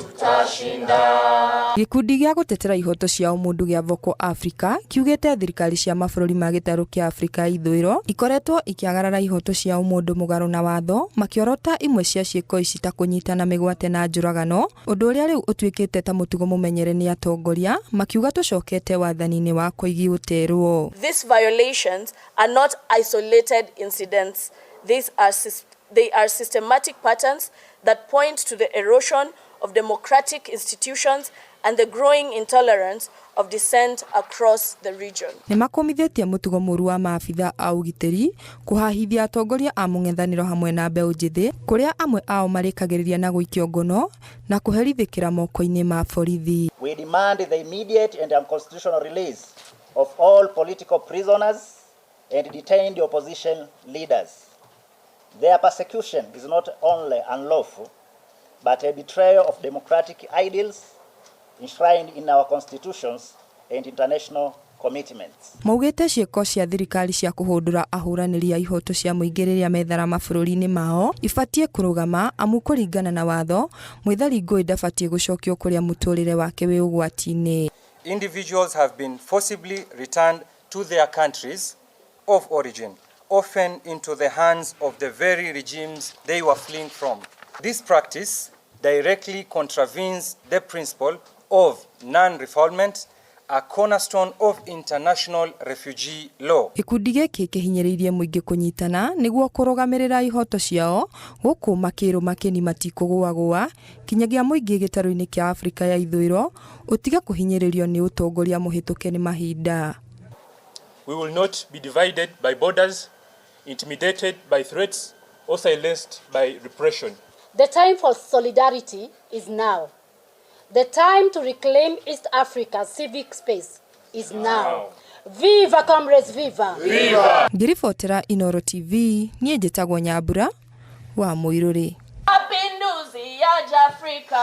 Tutashinda. Gĩkundi gĩa gũtetera ihoto cia ũmũndũ gĩa Vocal Africa kiugĩte thirikari cia mabũrũri ma gĩtarũ kĩa Afrika ya ithũĩro ikoretwo ikĩagarara ihoto cia ũmũndũ mũgarũ na watho, makĩorota imwe cia ciĩko ici ta kũnyitana mĩgwate na njũragano, ũndũ ũrĩa rĩu ũtuĩkĩte ta mũtugo mũmenyere nĩ atongoria, makiuga tũcokete wathani-inĩ wa koigi ũterwo. These violations are not isolated incidents. They are systematic patterns that point to the erosion of democratic institutions and the growing intolerance of dissent across the region. Nĩ makũmithĩtie mũtugo mũru wa maabitha a ũgitĩri kũhahithia atongoria a mũng'ethanĩro hamwe na mbeũ njĩthĩ, kũrĩa amwe ao marĩkagĩrĩria na gũikio ngono na kũherithĩkĩra moko-inĩ ma borithi. We demand the immediate and unconstitutional release of all political prisoners and detained opposition leaders. Their persecution is not only unlawful, but a betrayal of democratic ideals enshrined in our constitutions and international commitments. Maugĩte ciĩko cia thirikari cia kũhũndũra ahũranĩri a ihoto cia mũingĩ rĩrĩa methara mabũrũri-inĩ mao ibatiĩ kũrũgama, amu kũringana na watho mwĩthari ngũĩ ndabatiĩ gũcokio kũrĩa mũtũrĩre wake wĩ ũgwati-inĩ. Individuals have been forcibly returned to their countries of origin, often into the hands of the very regimes they were fleeing from. This practice directly contravenes the principle of non-refoulement, a cornerstone of international refugee law. Gĩkundi gĩkĩ kĩhinyĩrĩirie mũingĩ kũnyitana nĩguo kũrũgamĩrĩra ihoto ciao, gũkũ makĩrũ makĩni matikũgũagũa kinyagia mũingĩ gĩtarũ-inĩ kĩa Afrika ya ithũĩro ũtige kũhinyĩrĩrio nĩ ũtongoria mũhĩtũke nĩ mahinda. We will not be divided by borders, intimidated by threats, or silenced by repression. The time for solidarity is now. The time to reclaim East Africa's civic space is now. Viva comrades, viva! Viva! Ngĩribotera Inooro TV, niĩ njĩtagwo Nyambura wa Mũirũrĩ. Mapinduzi ya Afrika.